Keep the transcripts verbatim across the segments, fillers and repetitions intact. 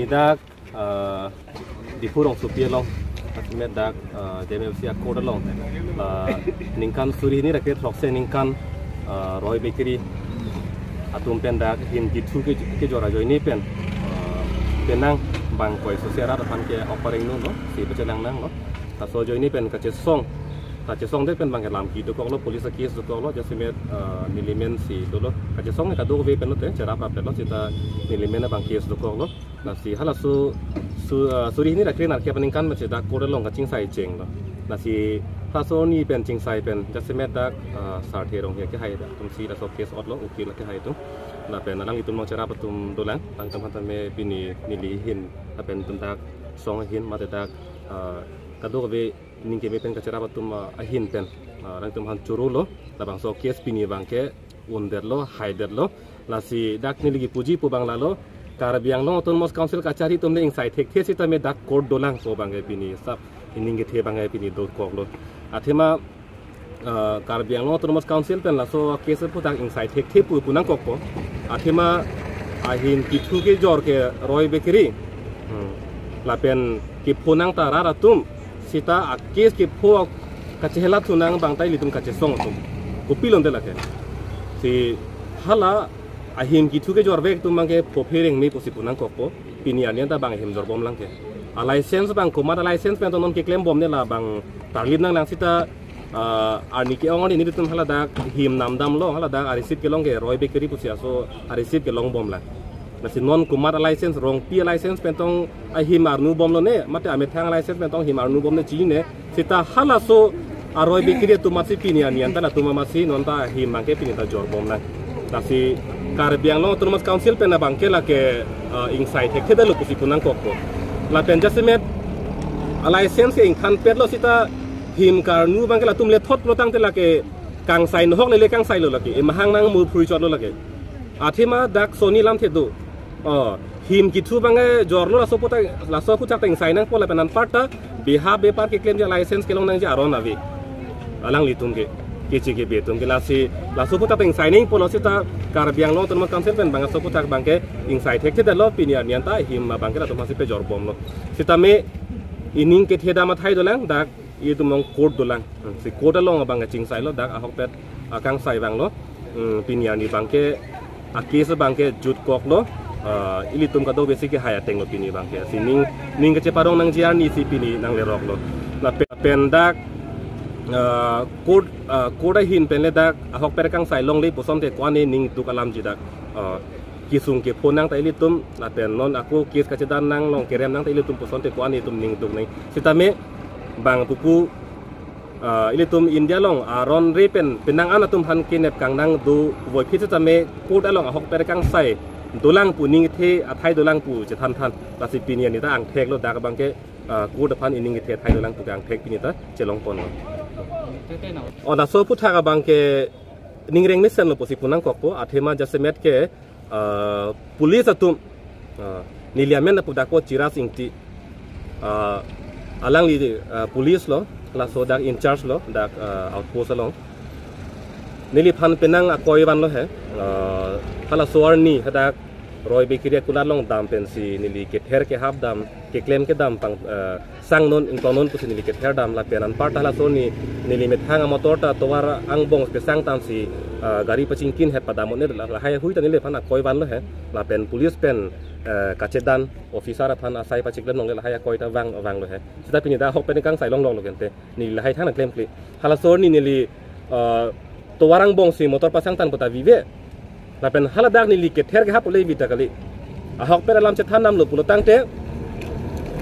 Dak uh, Diphu rongsopi along, jasemet dak uh, J M F C a-court along, uh, ningkan suri hini ra kre throksi aningkan uh, Roy Bakery atum pen dak him kithu ke, kejor ajoine pen uh, penang bang koi so se arat aphan ke-ok pareng nanglo, si pachelang nanglo. Laso ajoine pen kachesong, kachesongdet pen bang ke lam kedo koklo, police a-case do koklo, jasemet uh, nelimen si dolo. Kachesong kadokave pen lote cherap rapetlo, seta nelimen abang case do koklo. Lasi halaso su, uh, suri hini ra kre nerkep aningkan ma che dak court along kachingsai chenglo. Lasi halaso arni pen chingsai pen jasemet dak uh, Sarthe Ronghang kehai atum si laso case otlo, ukil kehai atum. Lapen alanglitum along cherap atum dolang, alangtum aphan tame pini neli ahin lapen atum dak song ahin mate dak uh, kadokave ning keme pen kacherap atum uh, ahin pen uh, alangtum aphan chorolo. Labangso case pini abang ke undetlo, haidetlo. Lasi dak neli kipuji pu abang lalo, Karbi Anglong Autonomous Council kachari atum le ingsai thekthe sitame dak court dolang pu abang ke pini sap ining kethe abang ke pini do koklo. Athema uh, Karbi Anglong Autonomous Council pen laso case aphuthak ingsai thekthe pu punang kokpo. Athema ahim kithu kejor ke Roy Bakery, hmm, lapen kepho nang ta rat atum, seta a-case kepho kachehelat thu nang abang ta ilitum kachesong atum. Kopilonte lake. Si hala ahim kithu kejor vek atum abang ke phophe rengme pusi punang kokpo. Pini arni anta bang ahim jorbomlang ke. A-license abang komat a-license pen to non keklem bomne, labang tarlip nanglang, seta uh, arni ke-ong arni nelitum hala dak him namdamlo, hala dak a-receipt kelong ke Roy Bakery pusi aso a-receipt kelong bomlang. Lasi non komat a-license, Rongpi a-license pen tong ahim arnu bomlo ne, mate amethang a-license pen tong him arnu bomne chinine. Seta halaso a-Roy Bakery atum amatsi pini arni anta latum amatsi non ta ahim abang ke pini ta jorbomlang. Lasi Karbi Anglong Autonomous Council pen abang ke lake uh, ingsai thekthedetlo pusi punang kokpo. Lapen jasemet a-license ke ingthanpetlo, seta him karnu abang ke latum lethot lo tangte lake kangsai nohok lele kangsailo lake. Emahang nang mur phuri chotlo lake. Athema dak soni lamthe do. Oh, him kithu abang ke jorlo, laso aphuthak, laso aphuthak ta ingsai nangpo lapen anparta beha bepar keklemji a-license kelong nangji aron ave. Alanglitum ke, keche kebe atum ke. Lasi laso aphuthak ta ingsai nangpo, lasi ta Karbi Anglong Autonomous Council pen bang laso aphuthak abang ke ingsai thekthedetlo, pini arni anta ahim abang ke latum amatsi pejorbomlo. Sitame ining kethe dam athai dolang, dak itum along court dolang. Hmm, si court along abang kachingsailo, dak ahokpet akangsai vanglo. Hmm, pini arni abang ke a-case abang ke jut koklo. Uh, ilitum kadokave si kehai atenglo pini abang ke. Si ning, ning kacheparong nangji arni si pini nangleroklo. Lapen, lapen dak uh, court, uh, court ahin pen le dak ahokpet akangsai longle pusonte ko-an ning duk alamji dak. Uh, kesung kepho nang ta ilitum, lapen non ako case kachedan nang, long kerem nang ta ilitum pusonte ko-an itum ning duk nang. Sitame bang pupu, ah, ilitum India along aron re pen penang an atum aphan kenep kangnang do voiphit sitame court along ahokpet kangsai dolang pu, ning kethe athai dolang pu chethan than. Lasi pini arni ta angtheklo, dak abang ke, ah, court aphan ining kethe athai dolang pu ke angthek pini ta chelongponlo. O laso aphuthak abang ke ning reng mesenlo pusi punang kokpo, athema jasemet ke ah, police atum, ah, neli amen apu dak ko Chiras Ingti, ah, alangli, ah, police lo, laso dak in charge lo, dak, ah, outpost along. Neliphan penang akoi vanlo he, ah, halaso arni hadak Roy Bakery akulat along dam pensi neli kether kehap dam, keklem kedam pang, ah, sangnon ingtonnon pusi neli kether dam, lapen anparta halaso arni neli methang amotor ta tovar angbong pesang tangsi, ah, gari pachingkin het padam un-e, la, lahai ahui ta neliphan akoi vanlo he. Lapen police pen, eh, kachedan officer aphan asai pachiklemlongle, lahai akoi ta vang, vanglo he. Seta pini dak ahokpet kangsai longloklo gente. Neli lahai thang nangklemkle. Halaso arni neli, ah, tovar angbongsi motor pasang tang pu ta vive. Lapen haladak neli kether kehap le vita kali. Ahokpet alam chethan damlo pulo tangte,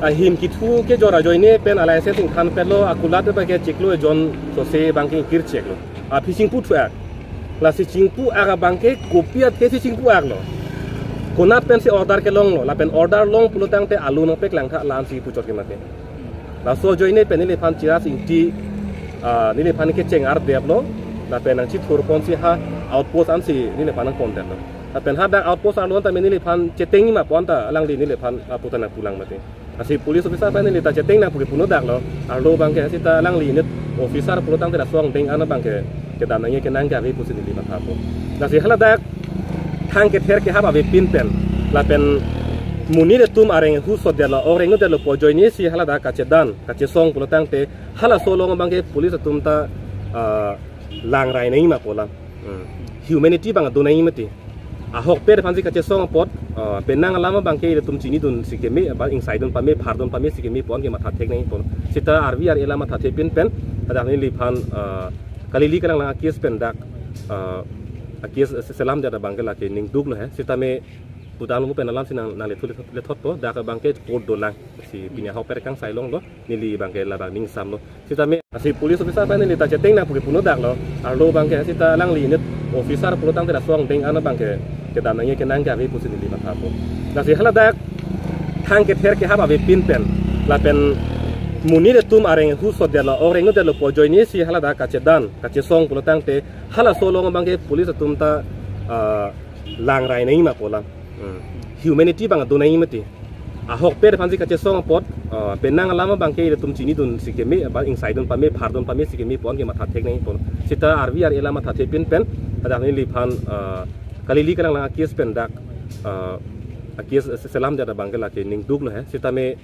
ahim kithu kejor ajoine pen a-license ingthanpetlo, akulat abang ke chiklo, ejon sose abang ke ingkir cheklo. Aphi chingpu thu-ak. Lasi chingpu-ak abang ke kopi athe si chingpu-aklo. Konat pensi order kelonglo, lapen order long pulo tangte alu nangpeklang tha, la-ansi puchot ke mate. Laso ajoine pen neliphan Chiras Ingti, ah, neliphan kecheng ardeplo, lapen nangchithurponsi ha outpost ansi neliphan nangpondetlo. Lapen hadak outpost arlo anta neliphan cheteng ma pu anta alangli neliphan aputan nangpulang mate. Lasi police officer aphan neli ta cheteng nang pu ke puno daklo, arlo abang ke seta alangli unit officer pulo tangte laso angdeng an abang ke kedam nangji kenang ke ave pusi neli mathapo. Lasi haladak thang kether kehap avepin pen, lapen Monit atum areng ahut sodetlo, ok rengdetlo pu ajoine si haladak kachedan kachesong pulo tangte, halaso along abangke police atum ta, ah, langrai nangji ma pu alam. Hmm. Humanity abang do nangji mati. Ahokpet aphansi kachesong apot, ah, penang alam abangke ilitum chinidun si keme, ba ingsaidun pame, phardun pame si keme pu an ke matha thek nangji pu. Seta R V R A la matha thepin pen, hadak neliphan, ah, kalili kalanglang a-case pen dak, ah, a-case se-, selamdet abangke lake ning duklo he. Sitame pudam lo pen alam si nang, nanglethu lethot, lethotpo, dak abangke court dolang. Si pini ahokpet kangsai along lo, neli abangke labang ningsamlo. Sitame, si police officer aphan neli ta cheteng nangpo ke puno daklo. Arlo abangke seta alangli unit officer pulo tangte laso angdeng an abangke kedam nangji kenang ke ave pusi neli mathapo. Lasi haladak thang kether kehap avepin pen, lapen monit atum areng ahut sodetlo, ok rengdetlo pu ajoine si haladak kachedan kachesong pulo tangte, halaso along abangke police atum ta, ah, langrai nangji ma pu alam. Hmm. Humanity abang do nangji mati. Ahokpet aphansi kachesong apot, ah, penang alam abangke ilitum chinidun si keme, ba ingsaidun pame, phardun pame si keme pu an ke matha thek nangji pu. Seta R V R A la matha thepin pen, hadak neliphan, ah, kalili kalanglang a-case pen dak, ah, a-case se-, selamdet abangke lake ning duklo he. Sitame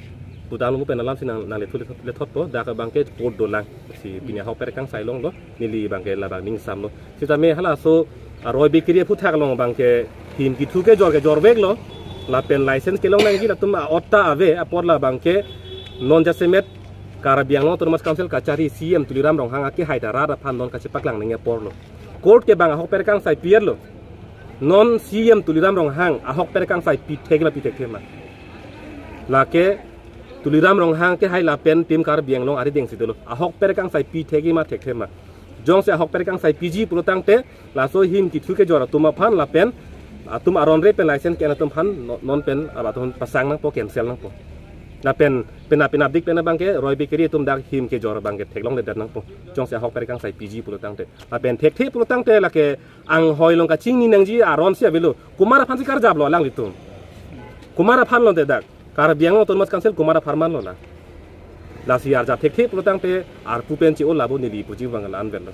pudam lo pen alam si nang, nanglethu lethot, lethotpo, dak abangke court dolang. Si pini ahokpet kangsai along lo, neli abangke labang ningsamlo. Sitame halaso, ah, Roy Bakery aphuthak along abangke him kethu kejor kejor veklo. Lapen license kelong nangji latum a-otta ave apor labangke non jasemet Karbi Anglong Autonomous Council kachari C E M Tuliram Ronghang akehai ta rat aphan non kachepaklang nangji apor lo. Court ke abang ahokpet kangsai pi-etlo. Non C E M Tuliram Ronghang ahokpet kangsai pi thek ma pi thekthe ma. Lake Tuliram Ronghang akehai lapen Team Karbi Anglong arideng si dolo. Ahokpet kangsai pi thekji ma thekthe ma. Jongsi ahokpet kangsai piji pulo tangte, laso him kethu kejor atum aphan lapen atum aron re pen license ke-en atum aphan no-, non pen abatum pasang nangpo, cancel nangpo. Lapen penap penapdik pen abangke Roy Bakery atum dak him kejor abangke theklongledet nangpo. Jongsi ahokpet kangsai piji pulo tangte. Lapen thekthe pulo tangte lake anghoi along kachingni nangji aron si avelo. Komat aphansi karjaplo alanglitum? Komat aphan lonte dak? Karbi Anglong Autonomous Council komat apharman lo la? Lasi arjap thekthe pulo tangte arpu pen che-o labo neli puji abang la-an vet lo.